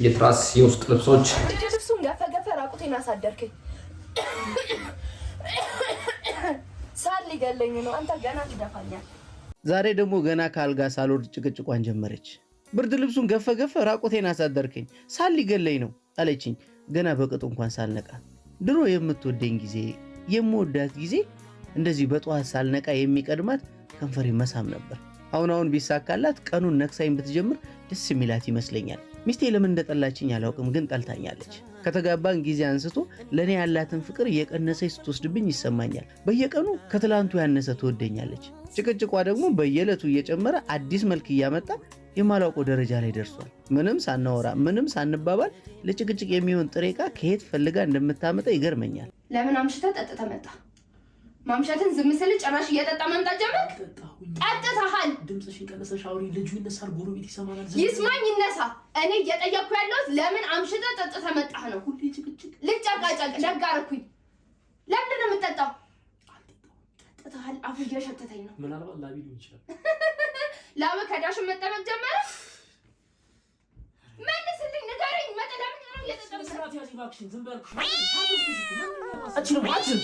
የትራስ የውስጥ ልብሶች። ልብሱን ገፈ ገፈ ራቁቴን አሳደርከኝ። ሳል ሊገለኝ ነው። አንተ ገና ትደፋኛል። ዛሬ ደግሞ ገና ከአልጋ ሳልወርድ ጭቅጭቋን ጀመረች። ብርድ ልብሱን ገፈ ገፈ ራቁቴን አሳደርከኝ፣ ሳል ሊገለኝ ነው አለችኝ። ገና በቅጡ እንኳን ሳልነቃ። ድሮ የምትወደኝ ጊዜ፣ የምወዳት ጊዜ እንደዚህ በጠዋት ሳልነቃ የሚቀድማት ከንፈሬ መሳም ነበር። አሁን አሁን ቢሳካላት ቀኑን ነክሳኝ ብትጀምር ደስ የሚላት ይመስለኛል። ሚስቴ ለምን እንደጠላችኝ አላውቅም፣ ግን ጠልታኛለች። ከተጋባን ጊዜ አንስቶ ለእኔ ያላትን ፍቅር እየቀነሰች ስትወስድብኝ ይሰማኛል። በየቀኑ ከትላንቱ ያነሰ ትወደኛለች። ጭቅጭቋ ደግሞ በየዕለቱ እየጨመረ አዲስ መልክ እያመጣ የማላውቀው ደረጃ ላይ ደርሷል። ምንም ሳናወራ ምንም ሳንባባል ለጭቅጭቅ የሚሆን ጥሬ ዕቃ ከየት ፈልጋ እንደምታመጣ ይገርመኛል። ለምን አምሽተህ ጠጥተህ መጣህ? ማምሸትን ዝም ስል ጭራሽ እየጠጣ መምጣት ጀመርክ። ጠጥተሃል። ድምፅሽን ቀነሰሽ አውሪ። ልጁ ይነሳል፣ ጎረቤት ይሰማናል። ይስማኝ ይነሳ። እኔ እየጠየቅኩ ያለሁት ለምን አምሽተህ ጠጥተህ መጣህ ነው። ሁሌ ጭቅጭቅ። ልጨቃጨቅ ደግ አደረኩኝ። ለምንድን ነው የምጠጣው? ጠጥተሃል። አፉ እየሸተተኝ ነው። ምናልባት ላቢ ሊሆን ይችላል። ላብ ከዳሽን መጠመቅ ጀመረ። መልስልኝ፣ ንገረኝ። ለምንድን ነው እየጠጣሁ? ስርዓት ያዝ እባክሽን። ዝም በል። አችልም አችልም።